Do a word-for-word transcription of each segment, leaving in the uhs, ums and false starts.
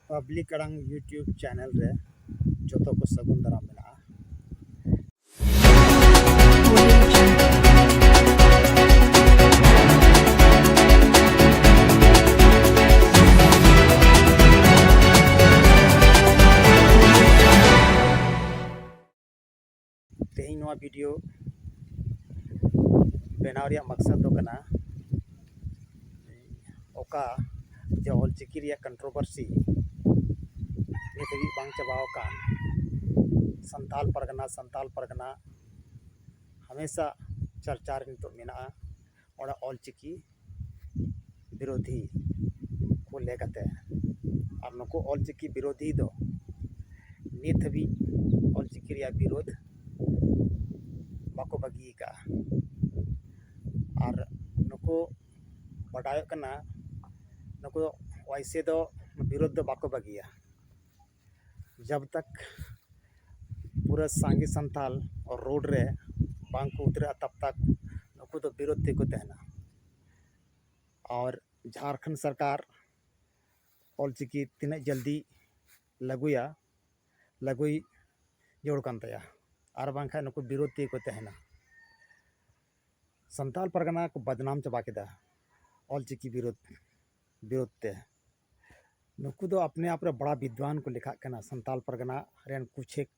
Public ᱟᱲᱟᱝ YouTube channel ᱨᱮ ᱡᱚᱛᱚ ᱠᱚ ᱥᱟᱹᱜᱩᱱ ᱫᱟᱨᱟᱢ ᱢᱮᱱᱟᱜᱼᱟ᱾ ᱛᱮᱦᱮᱧ ᱱᱚᱣᱟ ᱵᱷᱤᱰᱤᱭᱳ ᱵᱮᱱᱟᱣ ᱨᱮᱭᱟᱜ ᱢᱟᱠᱥᱟᱫ ᱫᱚ ᱠᱟᱱᱟ, ᱚᱠᱟ ᱡᱮ ᱚᱞᱪᱤᱠᱤ ᱨᱮᱭᱟᱜ ᱠᱚᱱᱴᱨᱳᱵᱷᱟᱨᱥᱤ ᱱᱤᱛ ᱦᱟᱹᱵᱤᱡ ᱵᱟᱝ ᱪᱟᱵᱟᱣ ᱟᱠᱟᱱ, ᱥᱟᱱᱛᱟᱞ ᱯᱟᱨᱜᱟᱱᱟ, ᱥᱟᱱᱛᱟᱞ ᱯᱟᱨᱜᱟᱱᱟ ᱦᱟᱢᱮᱥᱟ ᱪᱟᱨᱪᱟ ᱨᱮ ᱱᱤᱛᱚᱜ ᱢᱮᱱᱟᱜᱼᱟ᱾ ᱚᱱᱟ ᱚᱞᱪᱤᱠᱤ ᱵᱤᱨᱳᱫᱷᱤ ᱠᱚ ᱞᱟᱹᱭ ᱠᱟᱛᱮ, ᱟᱨ ᱱᱩᱠᱩ ᱚᱞᱪᱤᱠᱤ ᱵᱤᱨᱳᱫᱷᱤ ᱫᱚ ᱱᱤᱛ ᱦᱟᱹᱵᱤᱡ ᱚᱞᱪᱤᱠᱤ ᱨᱮᱭᱟᱜ ᱵᱤᱨᱳᱫᱷ ᱵᱟᱠᱚ ᱵᱟᱹᱜᱤ ᱟᱠᱟᱫᱼᱟ᱾ ᱟᱨ ᱱᱩᱠᱩ ᱵᱟᱰᱟᱭᱚᱜ ᱠᱟᱱᱟ, ᱱᱩᱠᱩ ᱫᱚ ᱣᱟᱭᱥᱮ ᱫᱚ ᱵᱤᱨᱳᱫᱷ ᱫᱚ ᱵᱟᱠᱚ ᱵᱟᱹᱜᱤᱭᱟ᱾ ᱡᱟᱵ ᱛᱟᱠ ᱯᱩᱨᱟᱹ ᱥᱟᱸᱜᱮ ᱥᱟᱱᱛᱟᱞ ᱨᱳᱰ ᱨᱮ ᱵᱟᱝ ᱠᱚ ᱩᱛᱨᱟᱹᱜᱼᱟ, ᱛᱟᱵ ᱛᱟᱠ ᱱᱩᱠᱩ ᱫᱚ ᱵᱤᱨᱳᱫᱷ ᱛᱮᱠᱚ ᱛᱟᱦᱮᱱᱟ᱾ ᱟᱨ ᱡᱷᱟᱲᱠᱷᱚᱸᱰ ᱥᱚᱨᱠᱟᱨ ᱚᱞᱪᱤᱠᱤ ᱛᱤᱱᱟᱹᱜ ᱡᱚᱞᱫᱤ ᱞᱟᱹᱜᱩᱭᱟ, ᱞᱟᱹᱜᱩᱭ ᱡᱟᱹᱨᱩᱲ ᱠᱟᱱ ᱛᱟᱭᱟ, ᱟᱨ ᱵᱟᱝᱠᱷᱟᱱ ᱱᱩᱠᱩ ᱵᱤᱨᱳᱫᱷ ᱛᱮᱜᱮ ᱠᱚ ᱛᱟᱦᱮᱱᱟ᱾ ᱥᱟᱱᱛᱟᱞ ᱯᱟᱨᱜᱟᱱᱟ ᱠᱚ ᱵᱟᱫᱱᱟᱢ ᱪᱟᱵᱟ ᱠᱮᱫᱟ ᱚᱞᱪᱤᱠᱤ ᱵᱤᱨᱳᱫᱷ, ᱵᱤᱨᱳᱫᱷ ᱛᱮ᱾ ᱱᱩᱠᱩ ᱫᱚ ᱟᱯᱱᱮ ᱟᱯ ᱨᱮ ᱵᱟᱲᱟ ᱵᱤᱫᱽᱣᱟᱱ ᱠᱚ ᱞᱮᱠᱷᱟᱜ ᱠᱟᱱᱟ, ᱥᱟᱱᱛᱟᱞ ᱯᱟᱨᱜᱟᱱᱟ ᱨᱮᱱ ᱠᱩᱪᱷᱮᱠ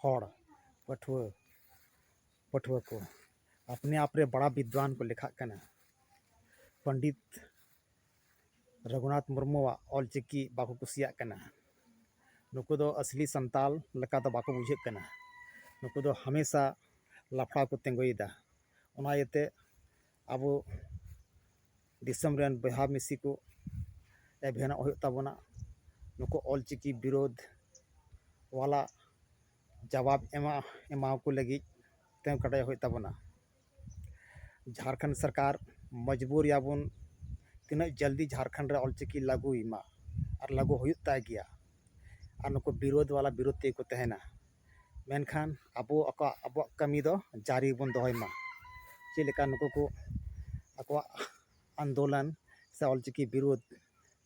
ᱦᱚᱲ, ᱯᱟᱹᱴᱷᱩᱣᱟᱹ, ᱯᱟᱹᱴᱷᱩᱣᱟᱹ ᱠᱚ ᱟᱯᱱᱮ ᱟᱯ ᱨᱮ ᱵᱟᱲᱟ ᱵᱤᱫᱽᱣᱟᱱ ᱠᱚ ᱞᱮᱠᱷᱟᱜ ᱠᱟᱱᱟ᱾ ᱯᱚᱱᱰᱤᱛ ᱨᱚᱜᱷᱩᱱᱟᱛᱷ ᱢᱩᱨᱢᱩᱣᱟᱜ ᱚᱞᱪᱤᱠᱤ ᱵᱟᱠᱚ ᱠᱩᱥᱤᱭᱟᱜ ᱠᱟᱱᱟ᱾ ᱱᱩᱠᱩ ᱫᱚ ᱟᱥᱞᱤ ᱥᱟᱱᱛᱟᱞ ᱞᱮᱠᱟ ᱫᱚ ᱵᱟᱠᱚ ᱵᱩᱡᱷᱟᱹᱜ ᱠᱟᱱᱟ᱾ ᱱᱩᱠᱩ ᱫᱚ ᱦᱟᱢᱮᱥᱟ ᱞᱟᱯᱷᱲᱟ ᱠᱚ ᱛᱤᱸᱜᱩᱭᱮᱫᱟ᱾ ᱚᱱᱟ ᱤᱭᱟᱹᱛᱮ ᱟᱵᱚ ᱫᱤᱥᱚᱢ ᱨᱮᱱ ᱵᱚᱭᱦᱟ ᱢᱤᱥᱤ ᱠᱚ ᱮᱵᱷᱮᱱᱚᱜ ᱦᱩᱭᱩᱜ ᱛᱟᱵᱚᱱᱟ᱾ ᱱᱩᱠᱩ ᱚᱞᱪᱤᱠᱤ ᱵᱤᱨᱳᱫᱷ ᱣᱟᱞᱟ ᱡᱟᱵᱟᱵ ᱮᱢᱟ, ᱮᱢᱟᱣᱟᱠᱚ ᱞᱟᱹᱜᱤᱫ ᱛᱤᱸᱜᱩ ᱠᱮᱴᱮᱡ ᱦᱩᱭᱩᱜ ᱛᱟᱵᱚᱱᱟ᱾ ᱡᱷᱟᱲᱠᱷᱚᱸᱰ ᱥᱚᱨᱠᱟᱨ ᱢᱚᱡᱽᱵᱩᱨ ᱭᱟᱵᱚᱱ, ᱛᱤᱱᱟᱹᱜ ᱡᱚᱞᱫᱤ ᱡᱷᱟᱲᱠᱷᱚᱸᱰ ᱨᱮ ᱚᱞᱪᱤᱠᱤ ᱞᱟᱹᱜᱩᱭ ᱢᱟ, ᱟᱨ ᱞᱟᱹᱜᱩ ᱦᱩᱭᱩᱜ ᱛᱟᱭ ᱜᱮᱭᱟ᱾ ᱟᱨ ᱱᱩᱠᱩ ᱵᱤᱨᱳᱫᱷ ᱣᱟᱞᱟ ᱵᱤᱨᱳᱫᱷ ᱛᱮᱜᱮ ᱠᱚ ᱛᱟᱦᱮᱱᱟ᱾ ᱢᱮᱱᱠᱷᱟᱱ ᱟᱵᱚ ᱟᱠᱚᱣᱟᱜ, ᱟᱵᱚᱣᱟᱜ ᱠᱟᱹᱢᱤ ᱫᱚ ᱡᱟᱹᱨᱤ ᱵᱚᱱ ᱫᱚᱦᱚᱭ ᱢᱟ᱾ ᱪᱮᱫ ᱞᱮᱠᱟ ᱱᱩᱠᱩ ᱠᱚ ᱟᱠᱚᱣᱟᱜ ᱟᱱᱫᱳᱞᱚᱱ ᱥᱮ ᱚᱞᱪᱤᱠᱤ ᱵᱤᱨᱳᱫᱷ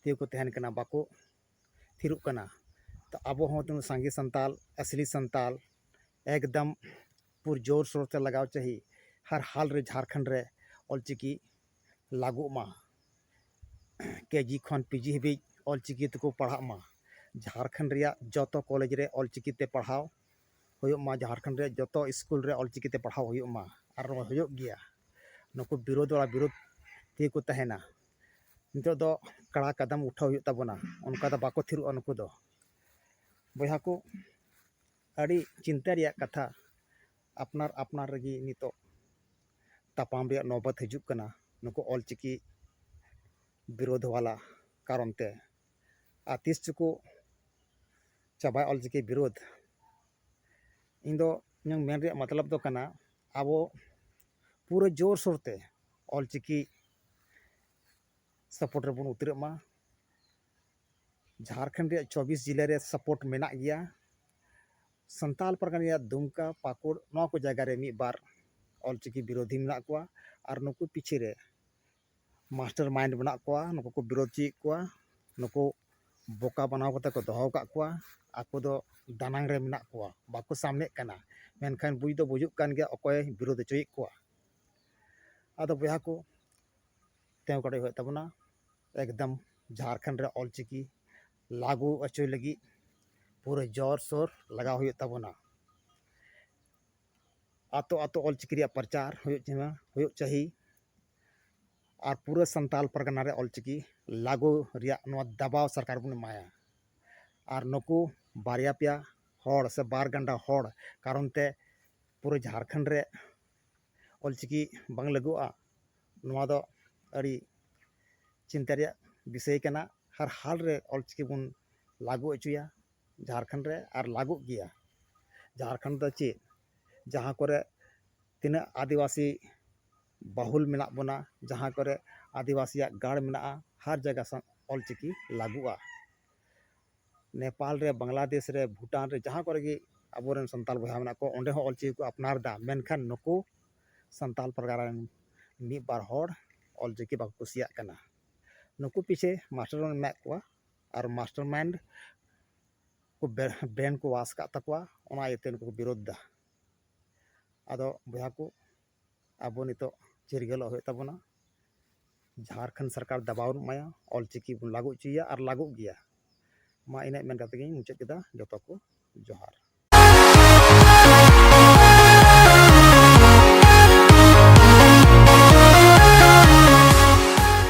ᱛᱮᱜᱮ ᱠᱚ ᱛᱟᱦᱮᱱ ᱠᱟᱱᱟ, ᱵᱟᱠᱚ ᱛᱷᱤᱨᱚᱜ ᱠᱟᱱᱟ᱾ ᱛᱚ ᱟᱵᱚ ᱦᱚᱸ ᱛᱤᱱᱟᱹᱜ ᱥᱟᱸᱜᱮ ᱥᱟᱱᱛᱟᱞ, ᱟᱥᱞᱤ ᱥᱟᱱᱛᱟᱞ, ᱮᱠᱫᱚᱢ ᱯᱩᱨ ᱡᱳᱨ ᱥᱳᱨ ᱛᱮ ᱞᱟᱜᱟᱣ ᱪᱟᱹᱦᱤ, ᱦᱟᱨ ᱦᱟᱞ ᱨᱮ ᱡᱷᱟᱲᱠᱷᱚᱸᱰ ᱨᱮ ᱚᱞᱪᱤᱠᱤ ᱞᱟᱹᱜᱩᱜ ᱢᱟ᱾ ᱠᱮᱡᱤ ᱠᱷᱚᱱ ᱯᱤᱡᱤ ᱦᱟᱹᱵᱤᱡ ᱚᱞᱪᱤᱠᱤ ᱛᱮᱠᱚ ᱯᱟᱲᱦᱟᱜ ᱢᱟ᱾ ᱡᱷᱟᱲᱠᱷᱚᱸᱰ ᱨᱮᱭᱟᱜ ᱡᱚᱛᱚ ᱠᱚᱞᱮᱡᱽ ᱨᱮ ᱚᱞᱪᱤᱠᱤ ᱛᱮ ᱯᱟᱲᱦᱟᱣ ᱦᱩᱭᱩᱜ ᱢᱟ᱾ ᱡᱷᱟᱲᱠᱷᱚᱸᱰ ᱨᱮᱭᱟᱜ ᱡᱚᱛᱚ ᱥᱠᱩᱞ ᱨᱮ ᱚᱞᱪᱤᱠᱤ ᱛᱮ ᱯᱟᱲᱦᱟᱣ ᱦᱩᱭᱩᱜ ᱢᱟ᱾ ᱟᱨ ᱱᱚᱣᱟ ᱦᱩᱭᱩᱜ ᱜᱮᱭᱟ᱾ ᱱᱩᱠᱩ ᱵᱤᱨᱳᱫᱷ ᱵᱟᱞᱟ ᱵᱤᱨᱳᱫᱷ ᱛᱮᱜᱮ ᱠᱚ ᱛᱟᱦᱮᱱᱟ᱾ ᱱᱤᱛᱚᱜ ᱫᱚ ᱠᱟᱲᱟ ᱠᱟᱫᱟᱢ ᱩᱴᱷᱟᱹᱣ ᱦᱩᱭᱩᱜ ᱛᱟᱵᱚᱱᱟ᱾ ᱚᱱᱠᱟ ᱫᱚ ᱵᱟᱠᱚ ᱛᱷᱤᱨᱚᱜᱼᱟ ᱱᱩᱠᱩ ᱫᱚ᱾ ᱵᱚᱭᱦᱟ ᱠᱚ, ᱟᱹᱰᱤ ᱪᱤᱱᱛᱟᱹ ᱨᱮᱭᱟᱜ ᱠᱟᱛᱷᱟ, ᱟᱯᱱᱟᱨ ᱟᱯᱱᱟᱨ ᱨᱮᱜᱮ ᱱᱤᱛᱚᱜ ᱛᱟᱯᱟᱢ ᱨᱮᱭᱟᱜ ᱱᱚᱵᱚᱛ ᱦᱤᱡᱩᱜ ᱠᱟᱱᱟ ᱱᱩᱠᱩ ᱚᱞᱪᱤᱠᱤ ᱵᱤᱨᱳᱫᱷ ᱵᱟᱞᱟ ᱠᱟᱨᱚᱱ ᱛᱮ᱾ ᱟᱨ ᱛᱤᱥ ᱪᱚᱠᱚ ᱪᱟᱵᱟᱭᱟ ᱚᱞᱪᱤᱠᱤ ᱵᱤᱨᱳᱫᱷ? ᱤᱧ ᱫᱚ ᱤᱧᱟᱹᱜ ᱢᱮᱱ ᱨᱮᱭᱟᱜ ᱢᱚᱛᱞᱚᱵ ᱫᱚ ᱠᱟᱱᱟ, ᱟᱵᱚ ᱯᱩᱨᱟᱹ ᱡᱳᱨᱥᱳᱨ ᱛᱮ ᱚᱞᱪᱤᱠᱤ ᱥᱟᱯᱳᱨᱴ ᱨᱮᱵᱚᱱ ᱩᱛᱟᱹᱨᱚᱜ ᱢᱟ᱾ ᱡᱷᱟᱲᱠᱷᱚᱸᱰ ᱨᱮᱭᱟᱜ ᱪᱚᱵᱵᱤᱥ ᱡᱤᱞᱟᱹ ᱨᱮ ᱥᱟᱯᱳᱨᱴ ᱢᱮᱱᱟᱜ ᱜᱮᱭᱟ᱾ ᱥᱟᱱᱛᱟᱞ ᱯᱟᱨᱜᱟᱱᱟ ᱨᱮᱭᱟᱜ ᱫᱩᱢᱠᱟ, ᱯᱟᱹᱠᱩᱲ, ᱱᱚᱣᱟ ᱠᱚ ᱡᱟᱭᱜᱟ ᱨᱮ ᱢᱤᱫ ᱵᱟᱨ ᱚᱞᱪᱤᱠᱤ ᱵᱤᱨᱳᱫᱷᱤ ᱢᱮᱱᱟᱜ ᱠᱚᱣᱟ᱾ ᱟᱨ ᱱᱩᱠᱩ ᱯᱤᱪᱷᱮ ᱨᱮ ᱢᱟᱥᱴᱟᱨ ᱢᱟᱭᱤᱱᱰ ᱢᱮᱱᱟᱜ ᱠᱚᱣᱟ, ᱱᱩᱠᱩ ᱠᱚ ᱵᱤᱨᱳᱫᱷ ᱦᱚᱪᱚᱭᱮᱫ ᱠᱚᱣᱟ᱾ ᱱᱩᱠᱩ ᱵᱚᱠᱟ ᱵᱮᱱᱟᱣ ᱠᱟᱛᱮ ᱠᱚ ᱫᱚᱦᱚ ᱟᱠᱟᱫ ᱠᱚᱣᱟ᱾ ᱟᱠᱚ ᱫᱚ ᱫᱟᱱᱟᱝ ᱨᱮ ᱢᱮᱱᱟᱜ ᱠᱚᱣᱟ, ᱵᱟᱠᱚ ᱥᱟᱢᱱᱮᱜ ᱠᱟᱱᱟ, ᱢᱮᱱᱠᱷᱟᱱ ᱵᱩᱡᱽ ᱫᱚ ᱵᱩᱡᱩᱜ ᱠᱟᱱ ᱜᱮᱭᱟ ᱚᱠᱚᱭ ᱵᱤᱨᱳᱫᱷ ᱦᱚᱪᱚᱭᱮᱫ ᱠᱚᱣᱟ᱾ ᱟᱫᱚ ᱵᱚᱭᱦᱟ ᱠᱚ, ᱛᱤᱸᱜᱩ ᱠᱮᱴᱮᱡ ᱦᱩᱭᱩᱜ ᱛᱟᱵᱚᱱᱟ᱾ ᱮᱠᱫᱚᱢ ᱡᱷᱟᱲᱠᱷᱚᱸᱰ ᱨᱮ ᱚᱞᱪᱤᱠᱤ ᱞᱟᱹᱜᱩ ᱦᱚᱪᱚᱭ ᱞᱟᱹᱜᱤᱫ ᱯᱩᱨᱟᱹ ᱡᱳᱨ ᱥᱳᱨ ᱞᱟᱜᱟᱣ ᱦᱩᱭᱩᱜ ᱛᱟᱵᱚᱱᱟ᱾ ᱟᱛᱳ ᱟᱛᱳ ᱚᱞᱪᱤᱠᱤ ᱨᱮᱭᱟᱜ ᱯᱨᱚᱪᱟᱨ ᱦᱩᱭᱩᱜ ᱪᱟᱹᱦᱤ, ᱦᱩᱭᱩᱜ ᱪᱟᱹᱦᱤ᱾ ᱟᱨ ᱯᱩᱨᱟᱹ ᱥᱟᱱᱛᱟᱞ ᱯᱟᱨᱜᱟᱱᱟ ᱨᱮ ᱚᱞᱪᱤᱠᱤ ᱞᱟᱹᱜᱩ ᱨᱮᱭᱟᱜ ᱱᱚᱣᱟ ᱫᱟᱵᱟᱣ ᱥᱚᱨᱠᱟᱨ ᱵᱚᱱ ᱮᱢᱟᱭᱟ᱾ ᱟᱨ ᱱᱩᱠᱩ ᱵᱟᱨᱭᱟ ᱯᱮᱭᱟ ᱦᱚᱲ ᱥᱮ ᱵᱟᱨ ᱜᱟᱱᱰᱟ ᱦᱚᱲ ᱠᱟᱨᱚᱱ ᱛᱮ ᱯᱩᱨᱟᱹ ᱡᱷᱟᱲᱠᱷᱚᱸᱰ ᱨᱮ ᱚᱞᱪᱤᱠᱤ ᱵᱟᱝ ᱞᱟᱹᱜᱩᱜᱼᱟ, ᱱᱚᱣᱟ ᱫᱚ ᱟᱹᱰᱤ ᱪᱤᱱᱛᱟᱹ ᱨᱮᱭᱟᱜ ᱵᱤᱥᱚᱭ ᱠᱟᱱᱟ᱾ ᱦᱟᱨ ᱦᱟᱞ ᱨᱮ ᱚᱞᱪᱤᱠᱤ ᱵᱚᱱ ᱞᱟᱹᱜᱩ ᱦᱚᱪᱚᱭᱟ ᱡᱷᱟᱲᱠᱷᱚᱸᱰ ᱨᱮ, ᱟᱨ ᱞᱟᱹᱜᱩᱜ ᱜᱮᱭᱟ᱾ ᱡᱷᱟᱲᱠᱷᱚᱸᱰ ᱫᱚ ᱪᱮᱫ, ᱡᱟᱦᱟᱸ ᱠᱚᱨᱮ ᱛᱤᱱᱟᱹᱜ ᱟᱹᱫᱤᱵᱟᱹᱥᱤ ᱵᱟᱹᱦᱩᱞ ᱢᱮᱱᱟᱜ ᱵᱚᱱᱟ, ᱡᱟᱦᱟᱸ ᱠᱚᱨᱮ ᱟᱹᱫᱤᱵᱟᱹᱥᱤᱭᱟᱜ ᱜᱟᱲ ᱢᱮᱱᱟᱜᱼᱟ, ᱦᱟᱨ ᱡᱟᱭᱜᱟ ᱥᱟ-, ᱚᱞᱪᱤᱠᱤ ᱞᱟᱹᱜᱩᱜᱼᱟ᱾ ᱱᱮᱯᱟᱞ ᱨᱮ, ᱵᱟᱝᱞᱟᱫᱮᱥ ᱨᱮ, ᱵᱷᱩᱴᱟᱱ ᱨᱮ, ᱡᱟᱦᱟᱸ ᱠᱚᱨᱮ ᱜᱮ ᱟᱵᱚᱨᱮᱱ ᱥᱟᱱᱛᱟᱲ ᱵᱚᱭᱦᱟ ᱢᱮᱱᱟᱜ ᱠᱚᱣᱟ, ᱚᱸᱰᱮ ᱦᱚᱸ ᱚᱞᱪᱤᱠᱤ ᱠᱚ ᱟᱯᱱᱟᱨ ᱮᱫᱟ᱾ ᱢᱮᱱᱠᱷᱟᱱ ᱱᱩᱠᱩ ᱥᱟᱱᱛᱟᱲ ᱯᱟᱨᱜᱟᱱᱟ ᱨᱮᱱ ᱢᱤᱫ ᱵᱟᱨ ᱦᱚᱲ ᱚᱞᱪᱤᱠᱤ ᱵᱟᱠᱚ ᱠᱩᱥᱤᱭᱟᱜ ᱠᱟᱱᱟ᱾ ᱱᱩᱠᱩ ᱯᱤᱪᱷᱮ ᱢᱟᱥᱴᱟᱨ ᱵᱚᱱ ᱮᱢᱟᱜ ᱠᱚᱣᱟ, ᱟᱨ mastermind ᱠᱚ brain ᱠᱚ wash ᱠᱟᱜ ᱛᱟᱠᱚᱣᱟ, ᱚᱱᱟ ᱤᱭᱟᱹᱛᱮ ᱱᱩᱠᱩ ᱠᱚ ᱵᱤᱨᱳᱫᱷ ᱫᱟ᱾ ᱟᱫᱚ ᱵᱚᱭᱦᱟ ᱠᱚ, ᱟᱵᱚ ᱱᱤᱛᱚᱜ ᱪᱤᱨᱜᱟᱹᱞᱚᱜ ᱦᱩᱭᱩᱜ ᱛᱟᱵᱚᱱᱟ᱾ ᱡᱷᱟᱲᱠᱷᱚᱸᱰ ᱥᱚᱨᱠᱟᱨ ᱫᱟᱵᱟᱣ ᱵᱚᱱ ᱮᱢᱟᱭᱟ, ᱚᱞᱪᱤᱠᱤ ᱵᱚᱱ ᱞᱟᱹᱜᱩ ᱦᱚᱪᱚᱭᱮᱭᱟ ᱟᱨ ᱞᱟᱹᱜᱩᱜ ᱜᱮᱭᱟ᱾ ᱢᱟ ᱤᱱᱟᱹᱜ ᱢᱮᱱ ᱠᱟᱛᱮ ᱜᱤᱧ ᱢᱩᱪᱟᱹᱫ ᱠᱮᱫᱟ᱾ ᱡᱚᱛᱚ ᱠᱚ ᱡᱚᱦᱟᱨ᱾